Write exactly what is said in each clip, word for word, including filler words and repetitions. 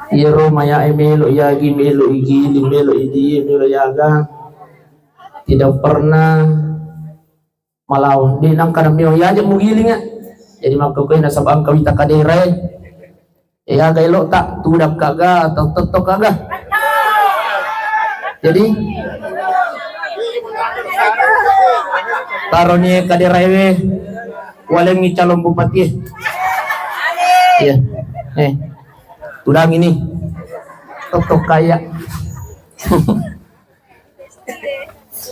Iyaro mayae melo iagi, melo igiling, melo idie, melo iaga, tidak pernah malawa. De nangka nameo iaja mugilinga. Jadi makkokkoe nasaba engka wita kaderae. E, aga elo'ta, tudakka ga atau tettokka ga? Jadi taroni kaderaewe, walengngi calon bupati. Iya. Eh. Tudang ini. Tettokka iya.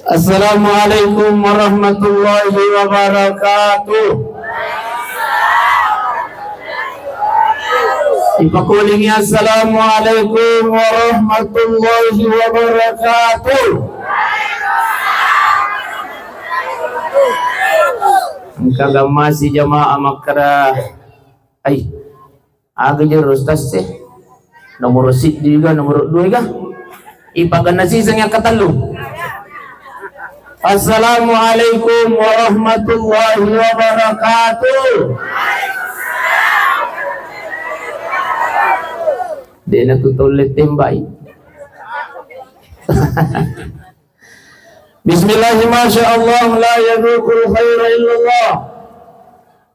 Assalamualaikum warahmatullahi wabarakatuh. Ipakulingi, assalamualaikum warahmatullahi wabarakatuh. Engka gammasi jamaah makkeda, ai, aga jero Ustaz sih? Nomor siddi ga, nomor dua ga? Ipaganna siseng yang ketellu. Assalamualaikum warahmatullahi wabarakatuh. Dena tu tolle tembai. Bismillah, masya Allah, la yaduqul khaira illallah.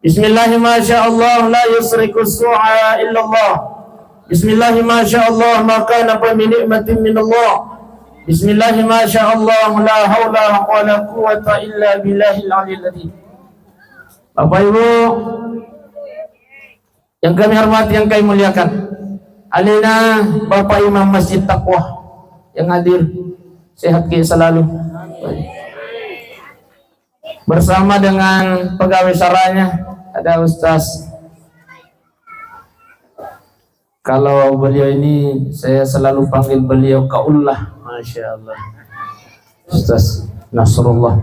Bismillah, masya Allah, la yusrikus su'a illallah. Bismillah, masya Allah, ma kana fa min ni'matin minallah. Bismillah, masya Allah, la haula wala quwwata illa billahil aliyil azim. Bapak Ibu, yang kami hormati, yang kami muliakan, alena Bapak Imam Masjid Taqwa yang hadir, sehat ki selalu. Bersama dengan pegawai saranya, ada Ustaz. Kalau beliau ini, saya selalu panggil beliau Kaullah. Masya Allah. Ustaz Nasrullah.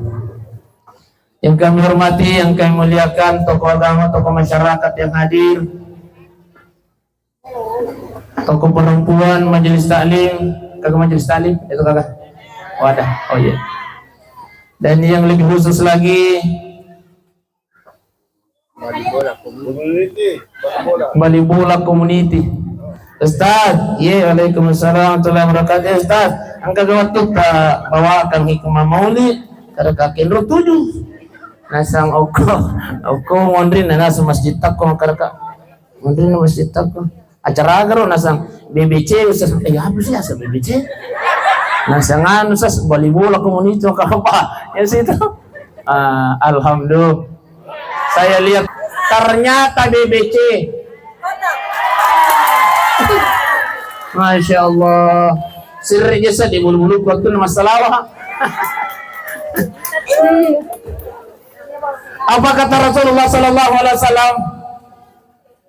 Yang kami hormati, yang kami muliakan, tokoh agama, tokoh masyarakat yang hadir, tokoh perempuan, majelis taklim, kagak majelis taklim, itu kagak? Wadah, oh iya. Dan yang lebih khusus lagi, Bali Bola Community. Ustaz, ye, waalaikumsalam warahmatullahi wabarakatuh. Ustaz, engka ga wettu ta bawakan hikmah maulid, kada kakenro tuju. Nasang oko, oko monri na nasang masjid takko, kada ka. Monri na masjid takko. Acara aga ro? Nasang B B C, Ustaz. Eh, apa sih asal B B C? Nasang anu, Ustaz, Bali Bola Community, apa? Ya situ. Ah, alhamdulillah. Saya lihat ternyata B B C. Masya Allah. Sirri jasa di bulu-bulu waktu nama salawah. Apa kata Rasulullah sallallahu alaihi wasallam?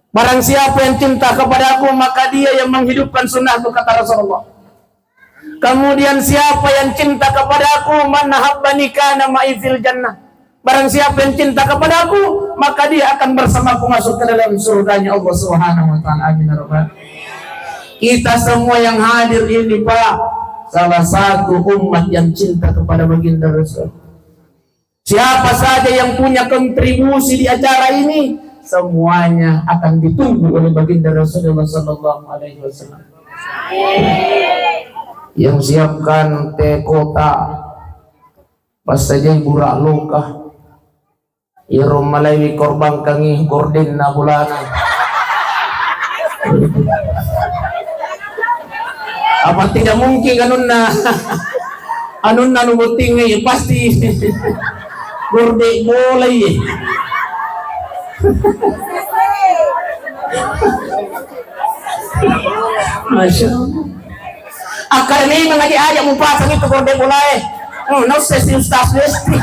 Barang siapa yang cinta kepadaku, maka dia yang menghidupkan sunnahku, kata Rasulullah. Kemudian, siapa yang cinta kepadaku, man ahabbani kana ma'i fil jannah. Barang siapa yang cinta kepadaku, maka dia akan bersamaku masuk ke dalam surganya Allah Subhanahu wa taala. Amin ya rabbal. Kita semua yang hadir ini, Pak, salah satu umat yang cinta kepada baginda Rasul. Siapa saja yang punya kontribusi di acara ini, semuanya akan ditunggu oleh baginda Rasulullah sallallahu alaihi wasallam. Yang siapkan teh kotak, passajai burak loka, iyaro malaiwi korbankangi gordenna bolana. Apa tidak mungkin anunna, anunna anu botting, iya, pasti gorde bola, iya. Masya Allah. Akkada memang aja-aja mupasang itu gorde bolae. Hmm, no sesi Ustaz Lesti.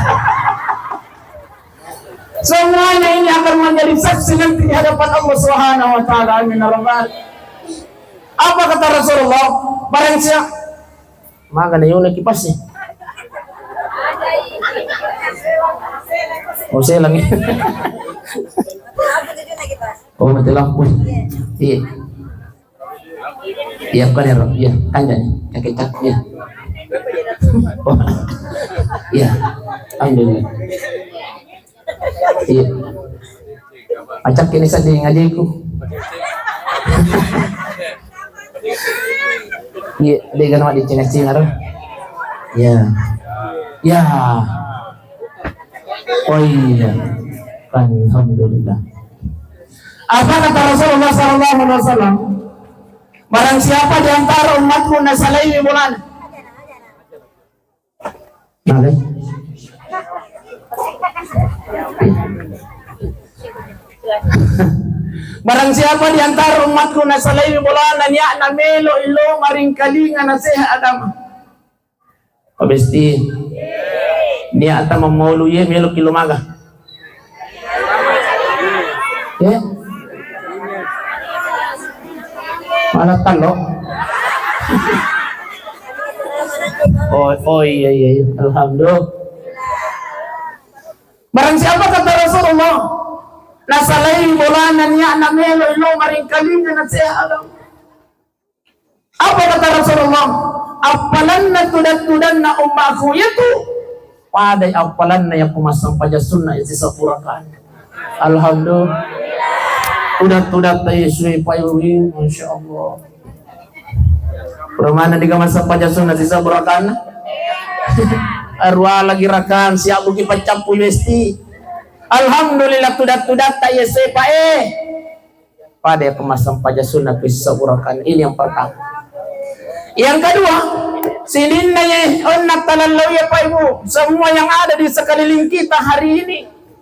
Semuanya ini akan menjadi saksi nanti di hadapan Allah Subhanahu wa taala. Amin ya rabbal. Apa kata Rasulullah? Barang siapa, maga na yona kipasnya. Oh, saya lagi. Oh, mati lampu. Iya. Iya, bukan ya, Rob? Iya, kan jadi. Kakek cak, iya. Oh. Iya. Alhamdulillah. Iya. Acak ini sedih ngajiku. Iya, de' gana di Cina-Cina ro. Ya. Ya. Oh iya. Alhamdulillah. Apa kata Rasulullah sallallahu alaihi wasallam? Barang siapa di antara umatku nasalaiwi bolana. Nalai. Barang siapa di antara umatku nasalaiwi bolana, niatna melo illo maringkalinga naseha agama. Pabesti. Niatta mammaulu ye melo ki lo maga. Eh? Mana talo? Oh, oh iya, iya, iya. Alhamdulillah. Barang siapa kata Rasulullah, nasalai bolana niatna melo illo maringkalinga naseha agama. Apa kata Rasulullah? Appalanna tudat-tudanna ummaku itu padai appalanna yakko massampaja sunna isi sapurakan. Alhamdulillah. Tudat-tudat tai sui payuwi, Masya Allah. Pura mana diga massampaja sunna isi sapurakan? Arwa lagi rakan, siap buki paccappu besti. Alhamdulillah, tudat-tudat tai sui pa eh. Pada yang pemasan paja sunnah ke seurakan. Ini yang pertama. Yang kedua, sininna ye onna talallau ya Pak Ibu, semua yang ada di sekeliling kita hari ini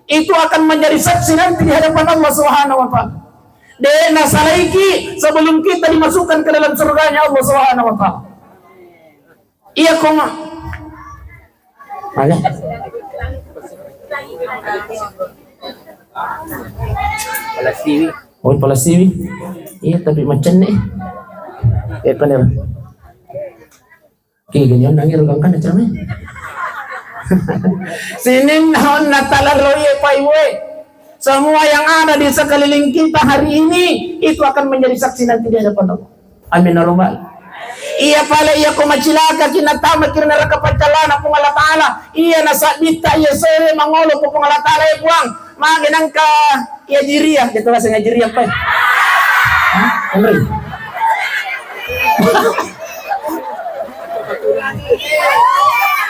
itu akan menjadi saksi nanti di hadapan Allah Subhanahu wa taala. De nasalaiki sebelum kita dimasukkan ke dalam surganya Allah Subhanahu wa taala. Iya koma. Mana? Palasiwi. Oh, palasiwi. Iya, tapi macam ni. Eh, panel. Oke, gini orang nangis orang kan macam ni. Sinin naon natala roye paiwe. Semua yang ada di sekeliling kita hari ini itu akan menjadi saksi nanti di hadapan Allah. Amin ya rabbal. Iya pale iya ko macilaka ki natama ki neraka paccallana Puang Allah Taala. Iya nasabbitta iya sere mangolo ko Puang Allah Taala ya Puang. Mage nangka iya jiria, gitu bahasa jiria apa? Hah? Henry.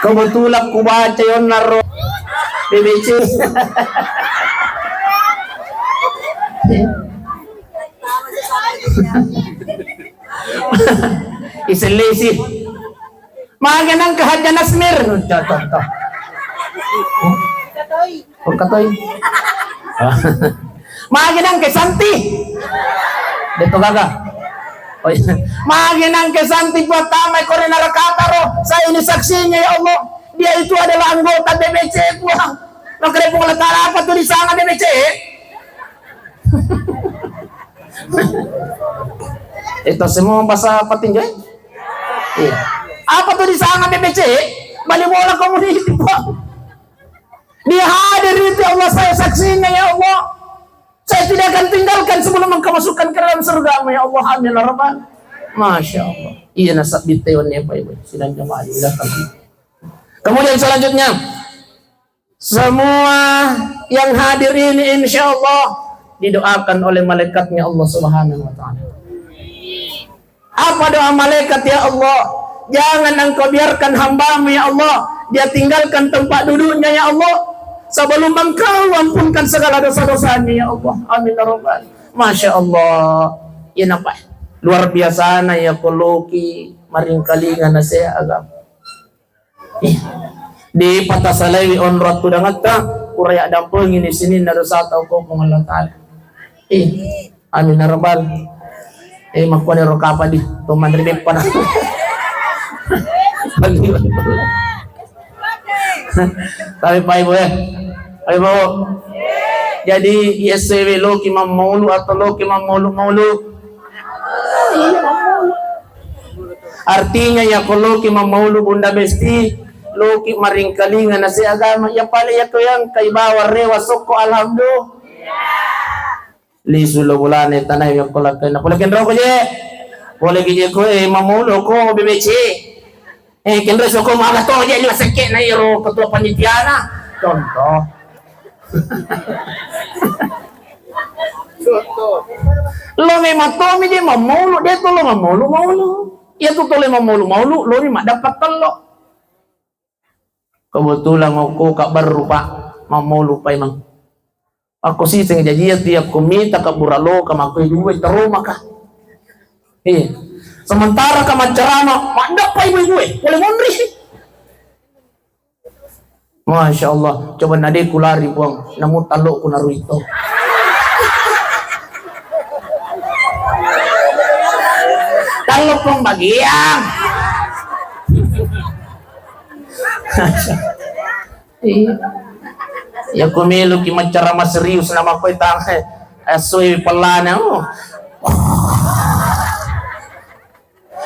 Kebetulan ku baca yonna ro B B C. Isellesi. Mage nangka Hajja Nasmir. Tuh, tuh, tuh. Pengkatoi. Magi nangke Santi. Deto gaga. Oh, iya. Magi nangke Santi buat tamai kore narakataro. Saya ini saksinya ya Allah. Dia itu adalah anggota B B C Puang. Makanya Puang Allah Ta'ala apa tuh disanga B B C? Itu semua bahasa petinju. Iya. Apa tuh disanga B B C? Bali bola komuniti Puang. Dia hadir itu ya Allah, saya saksinya ya Allah. Saya tidak akan tinggalkan sebelum engkau masukkan ke dalam surgamu ya Allah. Amin ya rabbal. Masya Allah. Iya nasab di Taiwan ya Pak Ibu. Sidang jamaah dimuliakan. Kemudian selanjutnya, semua yang hadir ini insya Allah didoakan oleh malaikatnya Allah Subhanahu wa Ta'ala. Apa doa malaikat, "Ya Allah, jangan Engkau biarkan hambamu, ya Allah, dia tinggalkan tempat duduknya, ya Allah, sebelum Engkau ampunkan segala dosa-dosanya, ya Allah." Amin ya rabbal. Masya Allah. Ya nampak luar biasa na ya koloki maringkalinga naseha agama. Ih, dipatasalaiwi onrong tudangetta, pura yaddampengi ni sininna dosata okko Puang Allah Ta'ala. Ih, amin ya rabbal. Eh, makkuani ro kapa di, to manre beppa na. Tapi Pak Ibu ya. Pak Ibu. Jadi, iya sewe loki mammaulu atau loki mammaulu-maulu? Artinya, ya ko loki mammaulu Bunda Besti, loki maringkalinga nase agama, ya pale ya ko yang kai bawa rewa sokko, alhamdulillah. Lisu lo bulane tanai ya ko lakkaina. Pole kenro ko je. Pole ki je ko, eh, mammaulu ko B B C. Eh, kenro sokko maga to je liwa sekke na iro ketua panitiana. Contoh. Lo memang tomi je mammulu, de to lo mammulu-mulu. Iya tu tole mammulu-mulu, lo mi maddapat tello. Kebetulan okko ka berru, Pak, mammulu paimeng. Akko siseng jaji iya tiap ko mita ka bura lo ka makkoi dua teroma ka. Iya. Sementara ka maccarama, maddapat ibu-ibu e, pole monri. Masya Allah, coba nade kulari, Puang, namu tallo ku naruito. Tallo pembagian. Iya. Ya, ko meloki maccarama serius nama koe tang, eh, asoi pellana, oh.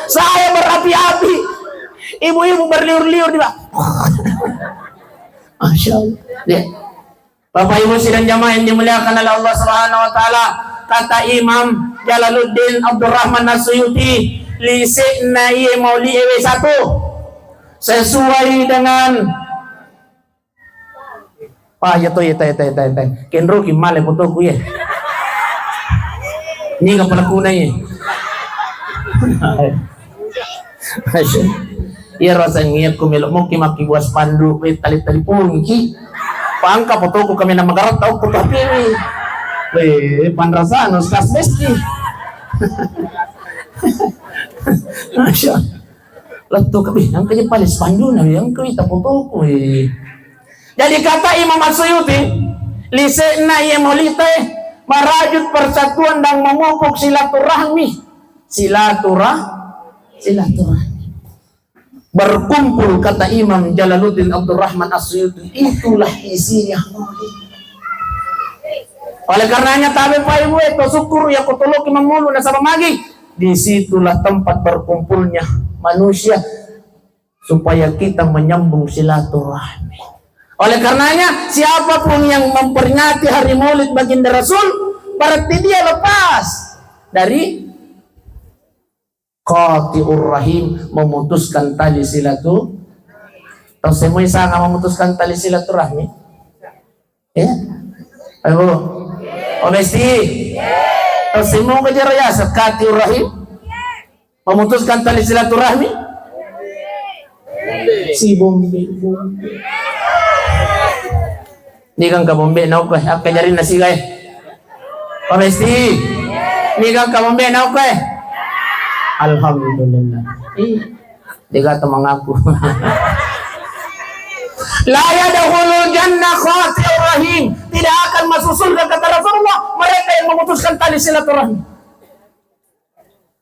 Saya berapi-api. Ibu-ibu berliur-liur di bawah. Masya Allah. Ya. Bapak Ibu sidang jamaah yang dimuliakan oleh Allah Subhanahu wa Ta'ala, kata Imam Jalaluddin Abdurrahman As-Suyuti, lise'na iye mauli ewe satu sesuai dengan Wah, iya to, iya to, iya to, iya to, iya to. Kenroki male fotoku, iya. Niga pelakuna, iya. Iya, rasa ngiyak ku melo moki maki buas pandu, eh, tali-tali pungki. Pangka fotoku kami nama garap tau foto H P ni. Eh, panrasano, stas besti. Masya Allah. Lettu kabi, engka je pale spanduna, engka wita fotoku, eh. Jadi kata Imam As-Suyuti, lise'na iye maulita e, merajut persatuan dan memupuk silaturahmi. Silaturah-, silaturahmi. Berkumpul, kata Imam Jalaluddin Abdurrahman As-Suyuti, itulah isinya maulid. Oleh karenanya, tabe Pak Ibu, eh, to syukur ya kotoloki mammulu nasaba magi. Disitulah tempat berkumpulnya manusia supaya kita menyambung silaturahmi. Oleh karenanya, siapapun yang memperingati hari Maulid Baginda Rasul, berarti dia lepas dari qati'ur rahim, memutuskan tali silatu-, tau semua sanga memutuskan tali silaturahmi? Ya? Ayo, Bu. O Besti. Tau semua kejar ya, sekati rahim. Memutuskan tali silaturahmi? Si bombe, bombe. Ini kan ka bombe, nau kue, apa jarin nasi kue? Pak Besti. Ini kan ka bombe, nau kue? Alhamdulillah. Ih. Dia kata mengaku. La yadkhulul jannah qati'ur rahim. Tidak akan masuk surga, kata Rasulullah, mereka yang memutuskan tali silaturahmi.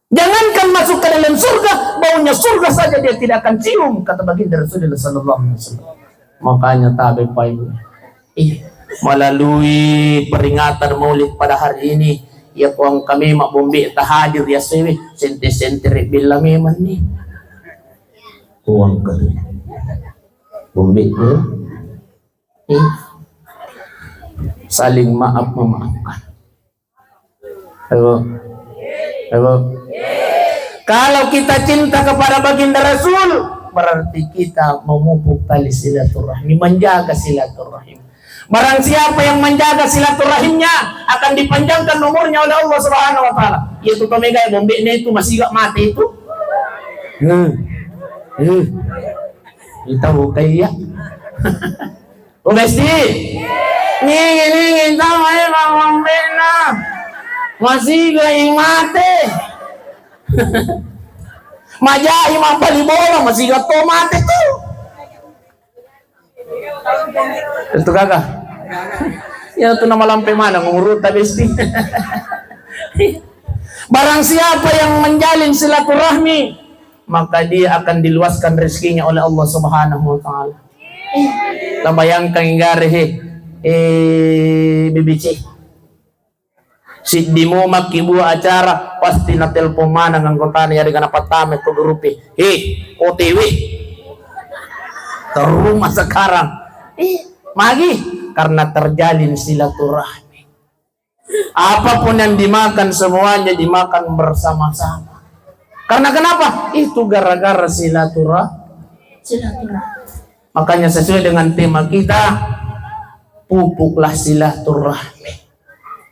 Jangankan masuk ke dalam surga, baunya surga saja dia tidak akan cium, kata Baginda Rasulullah sallallahu alaihi wasallam. Makanya tabe Pak Ibu. Iya. Melalui peringatan Maulid pada hari ini, ya kuang kami mak bombe tahadir ya sewe, sente-sente rebella memang nih. Kuang kami. Bombe, ya. Iya. Saling maaf memaafkan. Ayo. Ayo. Kalau kita cinta kepada Baginda Rasul, berarti kita memupuk tali silaturahmi, menjaga silaturahim. Barang siapa yang menjaga silaturahimnya akan dipanjangkan umurnya oleh Allah Subhanahu wa Ta'ala. Iya tu tomega ya bombe itu masih gak mati itu. Hmm. Hmm. Kita buka iya. O Besti. Ningi, ningi, tama e, Bang Mambena. Masiga i mate. Majahi mampali bola, masiga to mate tu. Itu kagak. Ya tu nama lampe mana ngurut ta Besti. Barang siapa yang menjalin silaturahmi, maka dia akan diluaskan rezekinya oleh Allah Subhanahu wa Ta'ala. Tabayangkan igare he, eh, B B C. Siddi mo makkibua acara, pasti natelpon maneng anggotana, yarega napattama ko grup e. "He, O T W. Ke rumah sekarang." Eh, magi? Karena terjalin silaturahmi. Apapun yang dimakan, semuanya dimakan bersama-sama. Karena kenapa? Itu gara-gara silaturah-, silaturahmi. Makanya sesuai dengan tema kita, pupuklah silaturahmi.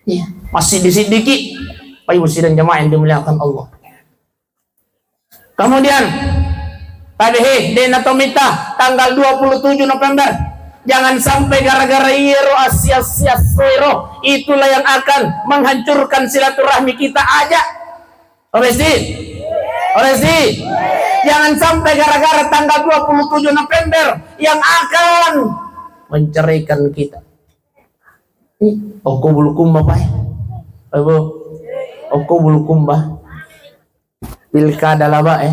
Iya. Massiddi-siddiki. Bapak Ibu sidang jamaah yang dimuliakan Allah. Kemudian, tabe he, dena tomita tanggal dua puluh tujuh November. Jangan sampai gara-gara iyero asia-sia soero, itulah yang akan menghancurkan silaturahmi kita aja. Oresi? Oresi? Jangan sampai gara-gara tanggal dua puluh tujuh November yang akan menceraikan kita. Ih, okko Bulukumba, Pak, eh. Ayo, Bu. Okko Bulukumba. Pilkada laba, eh.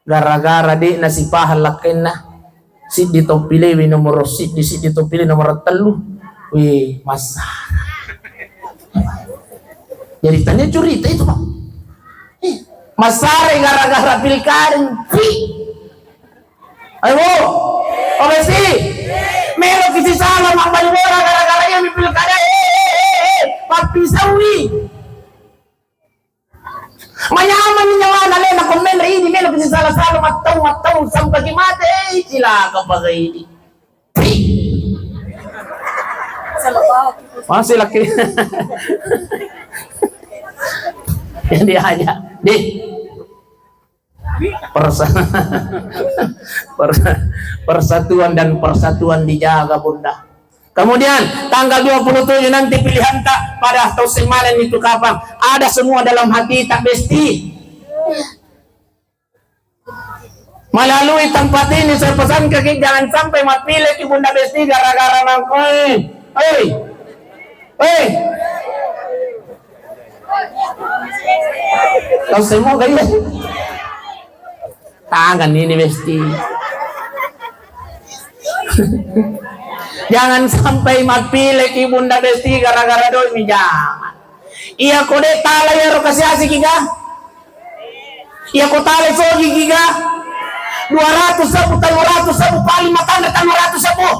Gara-gara de' nasipahang lakkainna. Siddi to pilewi nomoro siddi, siddi to pile nomoro tellu. Wih, massara. Jadi tanya curita itu, Pak. Eh, massara gara-gara pilkada, Pi. Ayo, Bu. Obesi. Melo ki sisala mabbali bola gara-gara iya mi pilkada. Eh, eh, eh, eh. Pappisaui. Manyameng nyawana le na komen ri idi, melo ki sisala-sala mattau, mattau sampai ki mate. Eh, cilaka paga idi. Pi. Masih laki. Jadi aja. Deh. Persa-, persa-, persatuan dan persatuan dijaga, Bunda. Kemudian tanggal dua puluh tujuh nanti pilihanta pada tau semalen itu kapang. Ada semua dalam hati tak besti. Melalui tempat ini saya pesan ke kita, jangan sampai mapile ki Bunda Besti gara-gara nangkoi. Hei. Hei. Tau semua kali ya. Tangan ini Besti. Jangan sampai mapile ki Bunda Besti gara-gara doi mi, jangan. Iya ko de' tala iyaro kasiasi ki ga. Iya ko tala sogi ki ga. Dua ratus sabu, tellu ratus sabu, paling matanda tellu ratus sabu.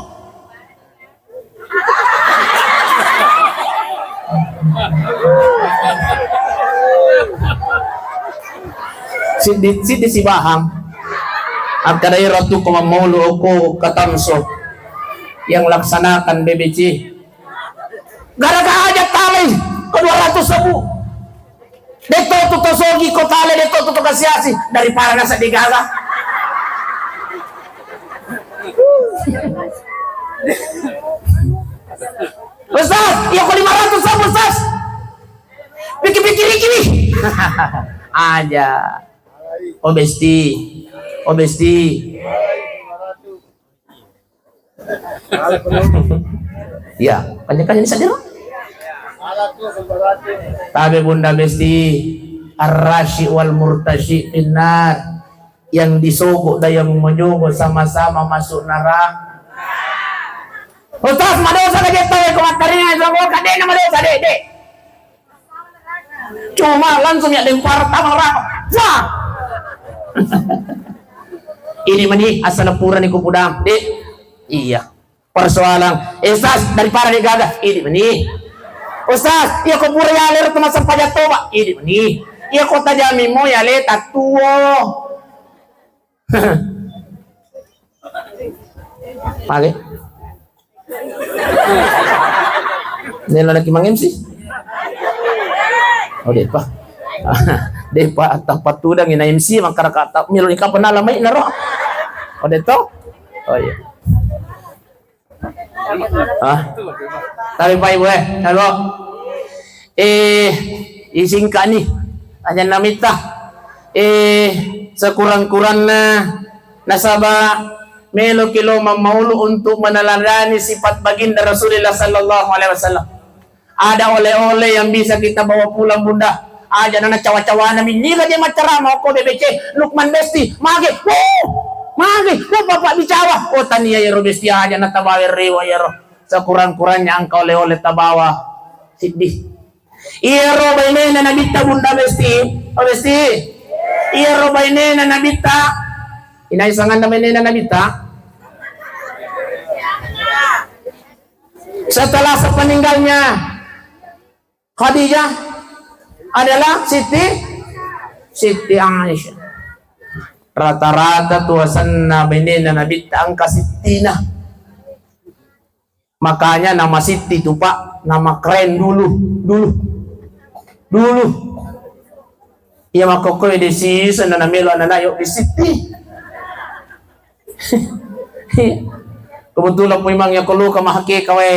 Siddi, siddi sibahang. Akkadai ratu ko mammaulu oko katamso yang laksanakan B B C. Gara-gara aja talai ko dua ratus sabu. Detto tu to sogi ko tale, detto tu to kasiasi daripada nasa digaga. Ustaz, iya ko lima ratus sabu, Ustaz. Pikir-pikir iki nih. Aja. Oh, Besti. Oh, Besti. Iya, kanya-kanya ini sadero. Tabe Bunda Besti, arrashi wal murtashi finnar. Yang disogok dan yang menyogok sama-sama masuk neraka. Ustaz, madosa ka jetta ko mattaringa, ko kadena madosa, Dek, Dek. Cuma langsung ya lempar tama rapa. Wah. Ini meni asal pura ni kupudang, Dek. Iya. Persoalan. Eh, Ustaz, daripada de' gaga. Ini meni. Ustaz, iya ko pura ya lero tu masang pajak toba. Ini meni. Iya ko tajami mo ya le tatuo. Pake. Nela lagi mang M C. Oh, depa. Depa, tappa tudang ina M C, makkara kata melo ni kapan ala mai naro. Oh, de to? Oh, iya. Ah. Tapi Pak Ibu, eh, halo. Eh, isingka ni. Aja namitta. Eh, sekurang-kurangna nasaba meloki lo mammaulu untuk meneladani sifat baginda Rasulullah sallallahu alaihi wasallam. Ada oleh-oleh yang bisa kita bawa pulang, Bunda. Aja nana cawa-cawana minniga dia maccarama ko B B C Lukman Besti. Mage, oh, mage, oh, Bapak bicara. Oh, tania yero Besti aja natabawa rewa yero. Sekurang-kurangnya engka oleh-oleh tabawa. Siddi. Iyaro bainena Nabitta Bunda Besti, oh Besti. Iyaro bainena Nabitta, inai sanganna bainena Nabitta? Setelah sepeninggalnya Khadijah adalah Siti, Siti Aisyah. Rata-rata tuasanna bainena Nabitta engka sittina. Makanya nama Sitti tu, Pak, Nama keren dulu, dulu, dulu. Iya makkokkoe de' siseng na namelo anana yo di Sitti. Kebetulan pui mang ya kolo ka mahake kawe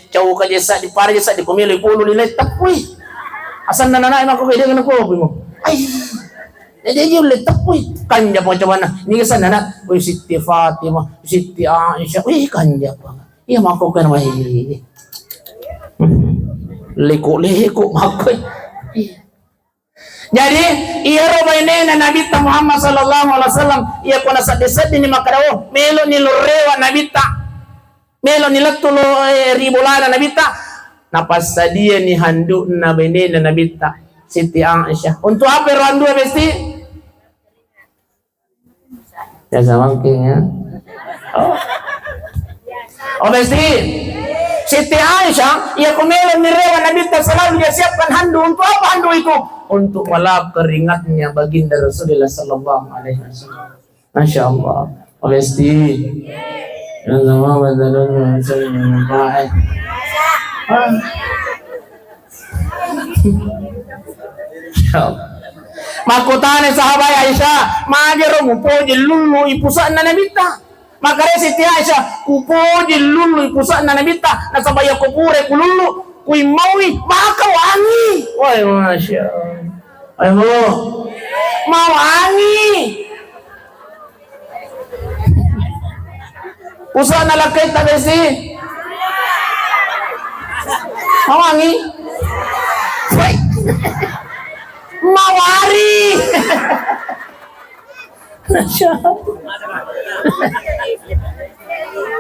cau ka jessa di pare jessa di komelo ipulu di lettepui. Asanna nana makkokkoe de' ngena kopi mo. Ai. Jadi aja lettepui. Kanja pengacauanna. Ini kesan anak. Wih Sitti Fatimah, Sitti Aisyah. Wih kanja apa. Iya makkokkoe nama. Leko-leko makkoi. Jadi, iyaro bainena Nabitta Muhammad sallallahu alaihi wasallam, iya ko naseddi-seddini makkeda, "Oh, meloni lorrewa Nabitta, meloni lettu lo, eh, ri bolana Nabitta." Napassadiani handukna bainena Nabitta, Siti Aisyah. Untuk apa ero handuk, Besti? Biasa mangking ya. Oh. Oh, Besti. Siti Aisyah, iya ko melo ni rewa Nabitta selalu dia siapkan handuk. Untuk apa handuk itu? Untuk melap keringatnya baginda Rasulullah sallallahu alaihi wasallam. Masya Allah. Oh, Besti. Yang sama bantalon yang saya minta, eh. Ah. Makkutana sahabai Aisyah, "Magero mupoji lullu i pusa'na Nabitta?" Makkeda Siti Aisyah, "Kupoji lullu i pusa'na Nabitta, nasaba iya ko pura kulullu, kuimmaui, maka wangi." Woi, Masya Allah. Ayo, mawangi. Usahana lakkaitta, Besti. Mawangi. Woi. Mawari.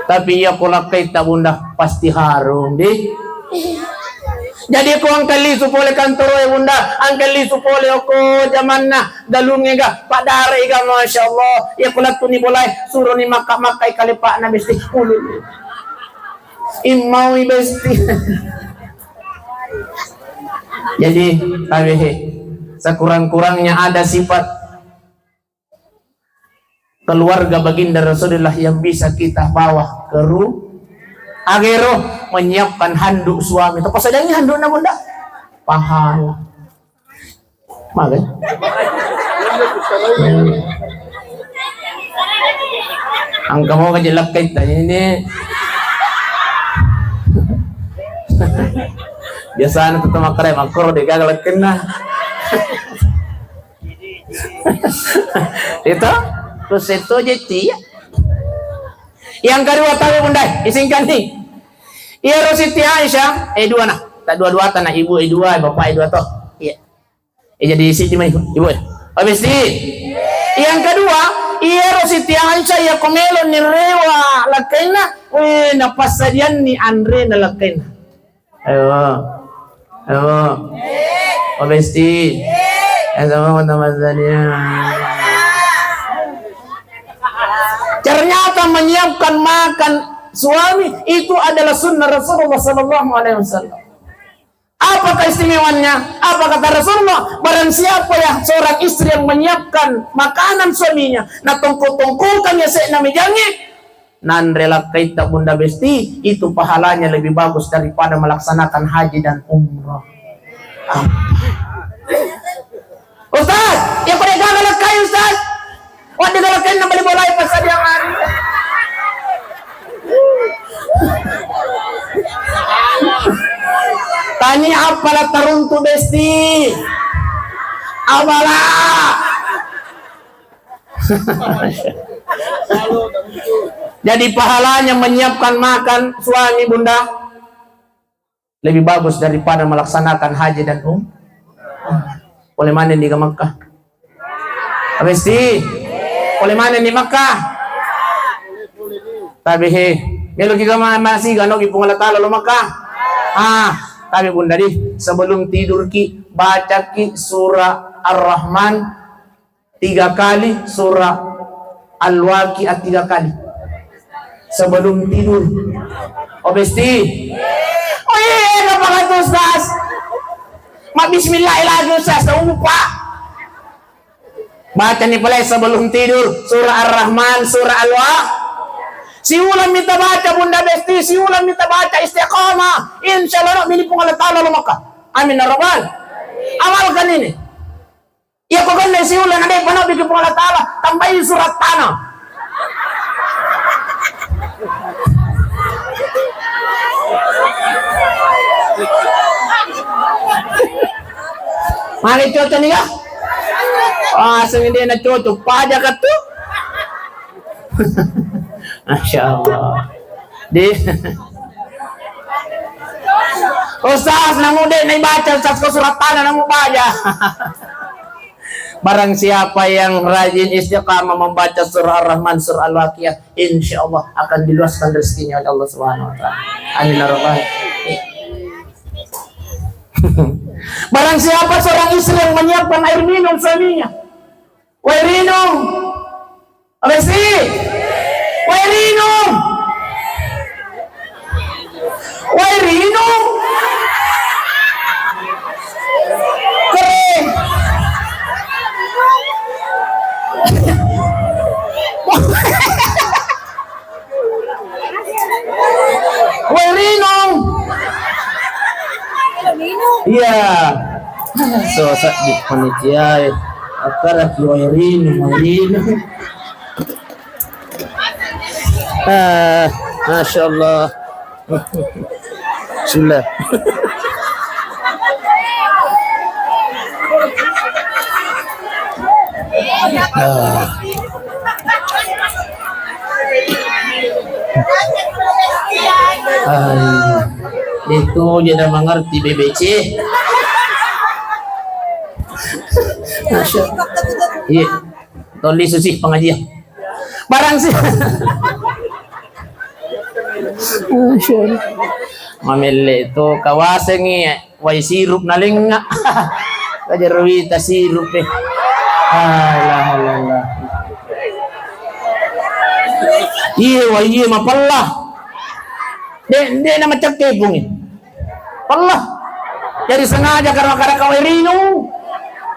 Tapi iya ko lakkaitta, Bunda, pasti harum, di. Jadi ko engka lisu pole kantoro e, Bunda, engka lisu pole oko jamanna. Galungnge ga, paddare ga, Masya Allah. Iya ko lettu ni bolae, suroni makka-makkai kalepa'na, Besti. Ulu. Immaui, Besti. Jadi, tabe he. Sekurang-kurangnya ada sifat keluarga baginda Rasulullah yang bisa kita bawa ke ru-, agero menyiapkan handuk suami. Toko sadangi handukna, Bunda. Pahala. Maka. Engka mo kaji lakkaitta ini. Biasana tetap makare makkoro de gaga lakkenna. Itu terus itu aja tia. Yang kedua tahu Bunda, isingkan nih. Iya ro Siti Aisyah, eh dua nah. Tak dua-dua tanah ibu, eh dua, bapak, eh dua toh. Iya. Eh, jadi Siti mai, Ibu, eh. Habis di. Yang kedua, iyaro Siti Aisyah iya ko melo ni rewa lakkainna, weh, napassadianni anrena lakkainna. Ayo. Ayo. Oh, Besti. Eh, sama teman saya. Ternyata menyiapkan makan suami itu adalah sunnah Rasulullah sallallahu alaihi wasallam. Apa keistimewaannya? Apa kata Rasulullah? Barang siapa ya seorang istri yang menyiapkan makanan suaminya, na tongko-tongkokan ya sena mejangi, nanre lakkaitta Bunda Besti, itu pahalanya lebih bagus daripada melaksanakan haji dan umrah. Ah. Ustaz, ya pada gagal kai Ustaz. Wadding galakenna bali bolae passadiang hari. Tania appala taruntu Besti. Abala. Jadi pahalanya menyiapkan makan suami Bunda lebih bagus daripada melaksanakan haji dan um. Pole manenni ga Makkah. Abesti. Pole manenni Makkah. Tapi he, meloki ga ma-, masiga nogi Puang Allah Taala lo Makkah. Ah, tapi Bunda di, sebelum tidur ki, bacaki surah Ar-Rahman tiga kali, surah Al-Waqiah tiga kali. Sebelum tidur. Oh, Besti. Oh iya, iya, iya, apa kata Ustaz? Ma bismillah lagi Ustaz, tak lupa. Baca nih pale sebelum tidur, surah Ar-Rahman, surah Al-Wa-, Siuleng mita baca Bunda Besti, siuleng mita baca Istiqamah. Insya Allah, mini Puang Allah Ta'ala lo Makkah. Amin ya Rabbal. Amalkan ini. Iya, ko genne siuleng na de' pano biki Puang Allah Ta'ala, tambai surat tanah. Mari cocok nih ya. Wah, sing de' na cocok, pajak tu. Masya Allah. Di Ustaz, namu de' naibaca, Ustaz, ko surat tanah namu baca. Barang siapa yang rajin istiqamah membaca surah Ar-Rahman, surah Al-Waqiah, insya Allah akan diluaskan rezekinya oleh Allah Subhanahu wa Ta'ala. Amin ya Rabbal. Barang siapa seorang istri yang menyiapkan air minum suaminya, Wae rinung. Abesi. Wae rinung. Wae rinung. Kere. Wae rinung. Iya. So, seddi panitia e. Akkara ki wae rinung, wae rinung. Ah, Masya Allah. Bismillah. Ah. Ah, itu jadi mengerti B B C. Masya Allah. Iya. Tolli susi pengajian. Barang si. Masya Allah. Mamelle to kawasengi wai sirup nalengnga. Kajarwita sirup e. Ah, ilaha illallah. Iye, wai iye mapella. De', de' na macakkepungi. Allah. Jadi sengaja karena kada kawai rinung.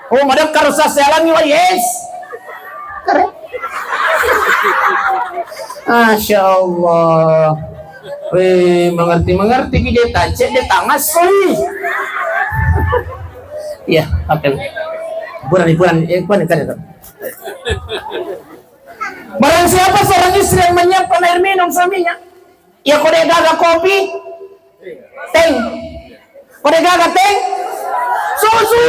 Oh, madang karo sassalangi wai es. Kare. Masya Allah. Weh, mengerti-mengerti ki je tacek de tangas soi. Iya, oke. Hiburan, hiburan, eh, hiburan, hiburan. Barang siapa seorang istri yang menyiapkan air minum suaminya, iya ko de' gaga kopi, teng. Ko de' gaga teng, susu.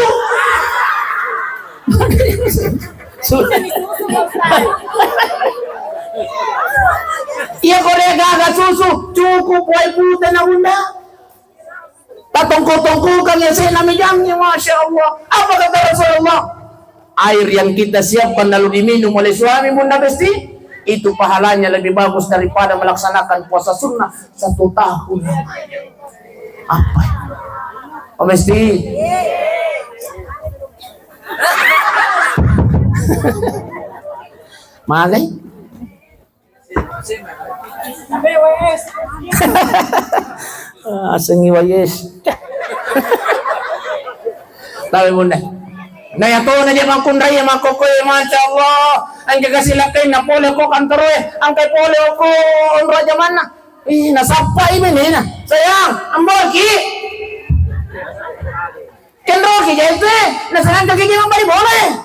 Su-, iya ko de' gaga susu, cukup wae pute na Bunda. Tatongko-tongkokang yase'na mejangnya, Masya Allah. Apa kata Rasulullah? Air yang kita siapkan lalu diminum oleh suami, Bunda Besti, itu pahalanya lebih bagus daripada melaksanakan puasa sunnah satu tahun lamanya. Apa? Oh, Besti. Malai? Asengi wai es. Tapi Bunda. Nah, ya to na je makkunrai ya makokkoe, Masya Allah. Engka kasi lakkainna pole ko kantoroe, engka pole ko onro jamanna. Ih, nasappai benena. Sayang, ambolki. Kenroki jente, nasangka ki je mambali bola.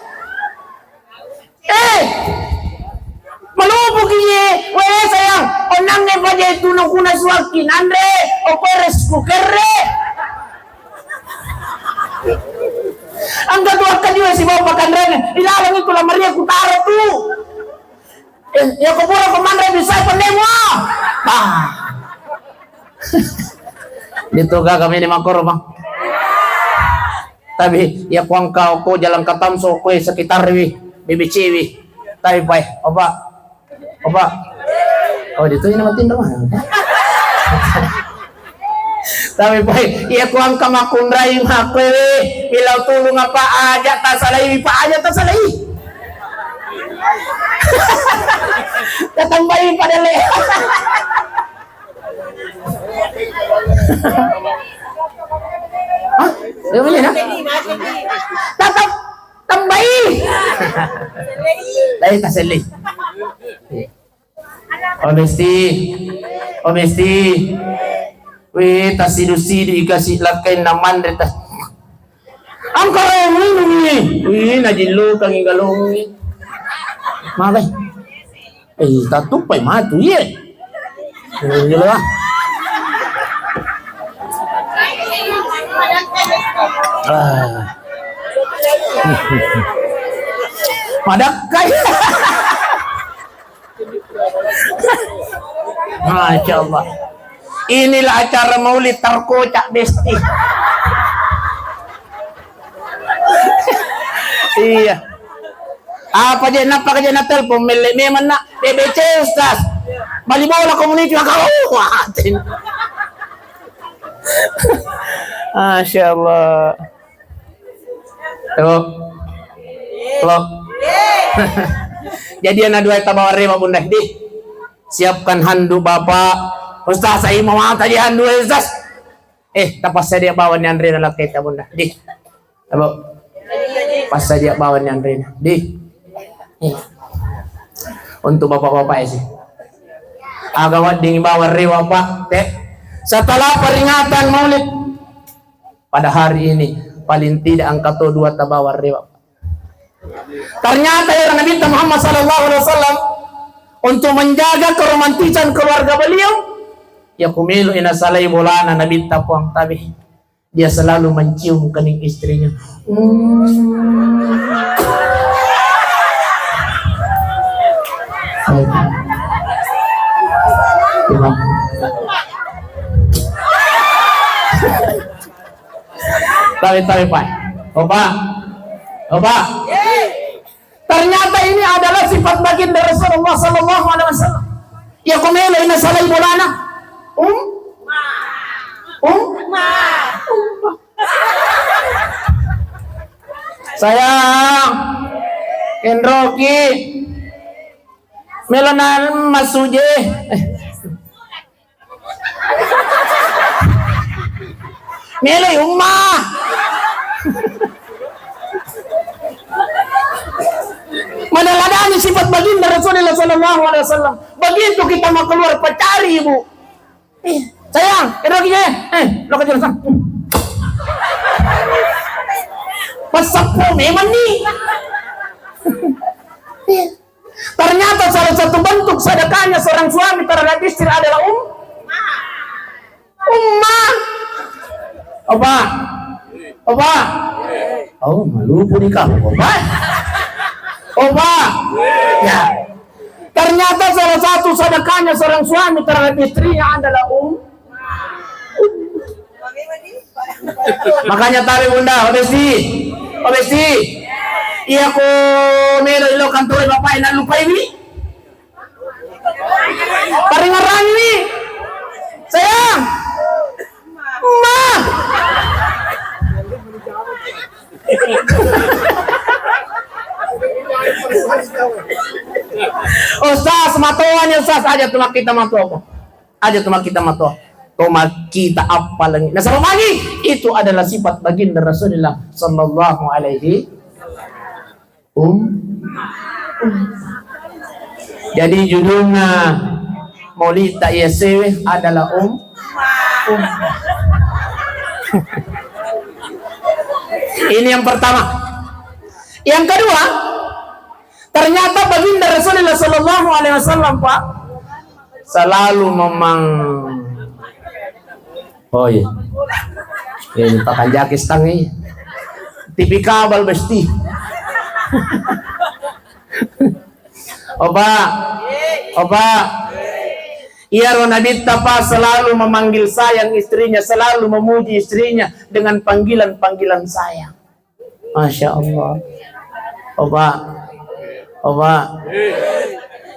Eh, malupuki ye, weh sayang, onnangnge paja itu nukuna suakki nanre, okko resku kerre. Angka tu akka jiwa si bapa kanrene, ilalang itu lamaria kutaro tu. Eh, ya ko pura ko manre bisa pennemu. Ah. Itu gaga mene makoro, Bang. Tapi ya ko engka ko jalan katamso ko sekitar wi, B B C wi. Tapi pai, opa. Opa. Oh, itu ini mati ndak mah. Tapi pai, iya ko engka makkunrai makkoe, milau tulung apa aja tasalai, pa aja tasalai. Tatambai pada le. Hah? Iya, boleh, nah? Tatap tambai. Lain tasalai. O Besti, o Besti. Wih, tasidu-sidu ikasi lakkainna manre tas. Angka minum ini. Wih, najillukangi galungi. Magai. Eh, tatuppai matu, iye. Eh, iya lah. Ah. Madakkai. Masya Allah. Inilah acara maulid terkocak, Besti. Iya. Apa je, napa je na telepon, melle memang nak, B B C Ustaz. Bali bola komuniti, maka, oh, mati. Masya Allah. Halo. Halo. Jadi anak dua tabawa rewa, Bunda. Di. Siapkan handuk Bapak. Ustaz, saya mau tadi handuk, Ustaz. Eh, tapassadia bawang ni anrena lakketa, Bunda. Di. Abu. Passadia bawang ni anrena. Di. Eh. Untuk bapak-bapak ya sih. Aga wedding bawang rewa, Pak. Te. Setelah peringatan Maulid pada hari ini, paling tidak angka to dua tabawa rewa. Ternyata ya Nabi Muhammad sallallahu alaihi wasallam, untuk menjaga keromantisan keluarga beliau, ya kumelo ina salai bolana Nabi Puang tabe. Dia selalu mencium kening istrinya. Hmm. Baik. Terima. Tabe, tabe, Pak. Opa. Opa. Ternyata ini adalah sifat baginda Rasulullah sallallahu alaihi wasallam. Ya, kumelo ina salai bolana. Um? Um? Sayang. Kenroki. Melo na masuje. Meloi umma. Meneladani sifat baginda Rasulullah sallallahu alaihi wasallam. Begitu kita mau keluar, pacari ibu. Eh, sayang, eroki je. Eh, lo kerja sang. Pasappo memang nih. Iya. Ternyata salah satu bentuk sedekahnya seorang suami terhadap istri adalah um, umma. Opa. Opa. Oh, malupu di kamu, Opa. Opa. Ya. Ternyata salah satu sedekahnya seorang suami terhadap istrinya adalah um, Makanya tabe Bunda, obesti. Obesti. Iya ko melo ilo kantor bapak enak lupai wi. Paringerangi. Sayang. Ma. Ustaz, matoa ni Ustaz, aja tu makkita matoa ko. Aja tu makkita matoa. To makkita appalengngi. Nasaba magi? Itu adalah sifat baginda Rasulullah sallallahu alaihi um. Jadi judulna maulidta iya sewe adalah um. Um. Ini yang pertama. Yang kedua, ternyata baginda Rasulullah sallallahu alaihi wasallam, Pak, selalu memang, oh iya. Ini pakanjaki setengah. T V kabel besti. Opa. Opa. Iyaro Nabitta, Pak, selalu memanggil sayang istrinya, selalu memuji istrinya dengan panggilan-panggilan sayang. Masya Allah. Opa. Opa.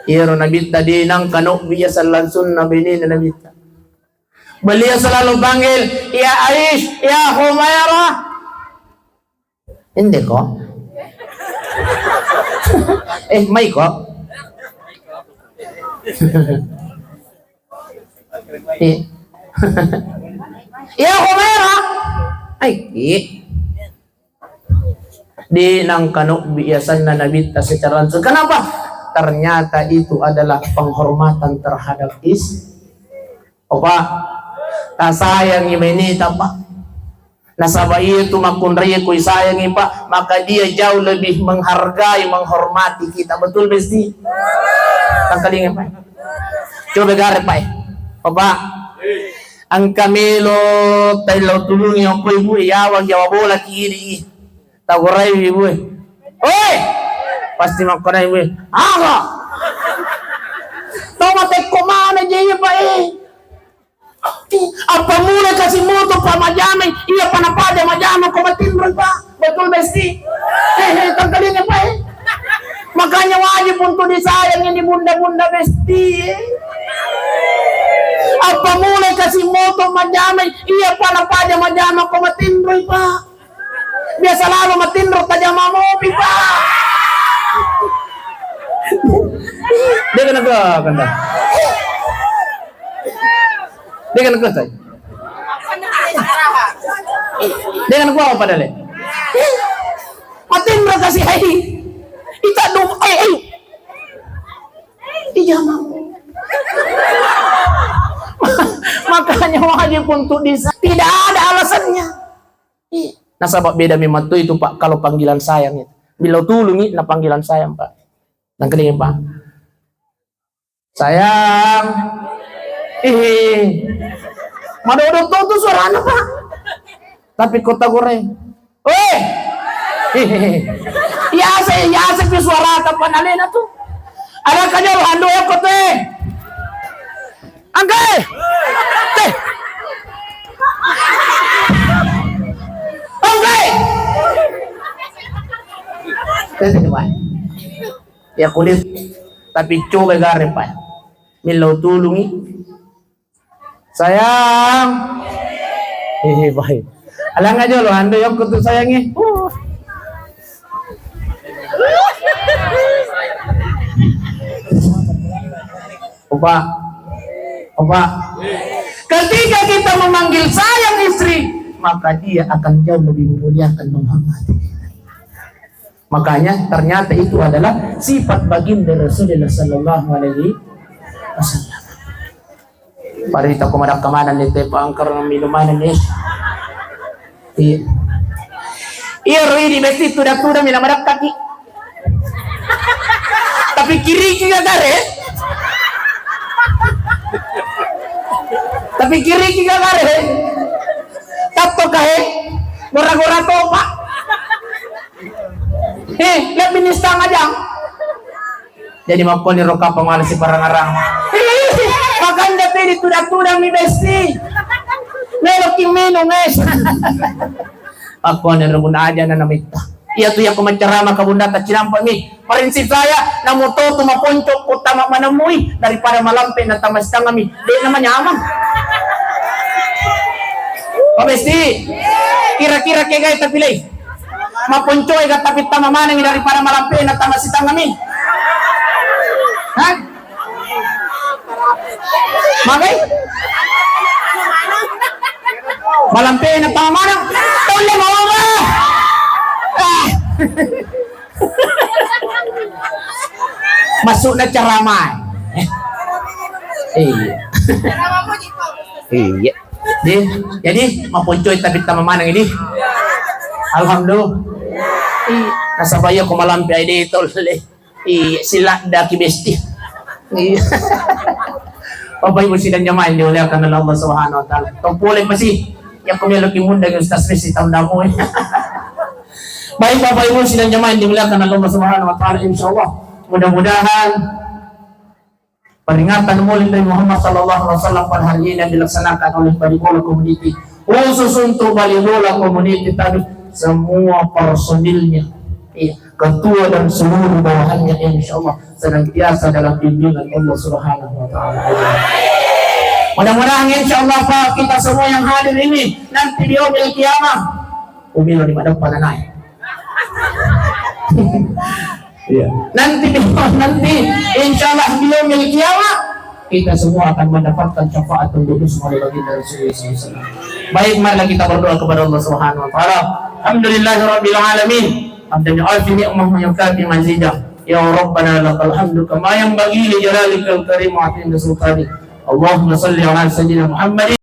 Iyaro Nabitta de nangka nobbi iya sallang sunna benena Nabitta. Beliau selalu panggil, "Ya Aish, ya Humairah." Ende ko? Eh, mai ko? Iya. Ya Humairah. Ai, iya. De nangka nobbi iya asenna Nabitta secara langsung. Kenapa? ternyata itu adalah penghormatan terhadap is-, Opa, tasayangi menita, Pak. Nasaba iya tu makkunrai ko isayangi, Pak, maka dia jauh lebih menghargai, menghormati kita. Betul, Besti? Tangkalinga, Pak. Coba gare, Pak. Opa, engka melo taillau tulungi okko ibu, yawa, yawa bola kiri. Tagorai ibu. Oi! Pasti makkunrai ibu. Aga? Tau matekko mana je iya, Pak, eh? Apa mulai kasi moto pa majamai, iya pa napaja majama ko matinroi, Pak. Betul, Besti? Hehe, tangkalinga, Pak, eh. Makanya wajib untuk disayang ini bunda-bunda, Besti. Apa mulai kasi moto majamai, iya pa napaja majama ko matinroi, Pak. Biasa lalo matinro tajama mopi, Pak. Dia kena ke kanda. Dia kena ke saya. Dia kena gua apa dale? Matinro kasi hai. Ita dum ai ai. Dijama. Makanya wajib untuk disa-, tidak ada alasannya. Ih, nasaba beda memang tu itu, Pak, kalau panggilan sayang itu. Bila tulungi na panggilan sayang, Pak. Nangkalinga, Pak. Sayang. Ih. Madodo to tu suarana, Pak. Tapi kota goreng. Weh. Iya se, iya se pi suara apa nalena tu. Ada kajol hando ya kote. Angkai! Teh! Angkai! Teh, teh, Pak. Ya kulit, tapi coba gare, Pak. Millau tulungi. Sayang. Hehe, baik. Alang aja lo, ando yang kutu sayangi. Uh. Opa, opa. Ketika kita memanggil sayang istri, maka dia akan jauh lebih memuliakan, menghormati. Makanya ternyata itu adalah sifat baginda Rasulullah sallallahu alaihi wasallam. Pada kita ko madakka maneng ni teh, pangkar minum maneng ni. Iya. Iya, ro idi besti tuda-tuda mila madakkaki. Tapi kiriki gagare. Tapi kiriki gagare. Tatto kahe. Gora-gora topa. Eh, lebih nista ngajang. Jadi makkoni ro kapang wala siparangarang. Makanja tedi tudang-tudang mi besti. Melo ki minung es. Makkoni ro guna aja na namitta. Iya tu iya ko macarama ka bunda ta cinampa mi. Prinsip saya, namo to tu maponco ko tama manemui daripada malampe na tama sitangami. De na manyamang. Pak Besti, kira-kira kegai tapi lei. Maponcoi ga tapi tama manengi daripada malampe na tama sitangami. Hah? Magai? Malampe na tama maneng. Tolle maoga. Ah. Masuk na ceramah. Iya. Iya. Di, jadi maponcoi tapi tama maneng ini. Alhamdulillah. Iya. Nasaba iya ko malampe ai de tolle. Iya, siladdaki besti. Iya. Bapak Ibu sidang jamaah yang dimuliakan oleh Allah Subhanahu wa taala. Tau pole pasti. Ya ko melo ki mundang Ustaz Besti taundamu. Baik Bapak Ibu sidang jamaah yang dimuliakan oleh Allah Subhanahu wa taala, insyaallah mudah-mudahan peringatan Maulid Nabi Muhammad sallallahu alaihi wasallam pada hari ini yang dilaksanakan oleh Bali Bola Community, khusus untuk Bali Bola Community tadi, semua personilnya, iya, ketua dan seluruh bawahannya, insya Allah senantiasa dalam bimbingan Allah Subhanahu wa Ta'ala. Mudah-mudahan, insya Allah, Pak, kita semua yang hadir ini nanti di yaumil qiyamah, umil di mana pada naik. Iya. Nanti, nanti, insya Allah, di yaumil qiyamah, kita semua akan mendapatkan syafaat tunggu semua dari baginda Rasulullah sallallahu alaihi wasallam. Baik, marilah kita berdoa kepada Allah Subhanahu wa Ta'ala. Alhamdulillahirabbil alamin. Hamdan yuwafi ni'mahu wa yukafi mazidah. Ya Rabbana lakal hamdu kama yanbaghi li jalalika al-karim wa azimi sultanik. Allahumma salli ala sayyidina Muhammadin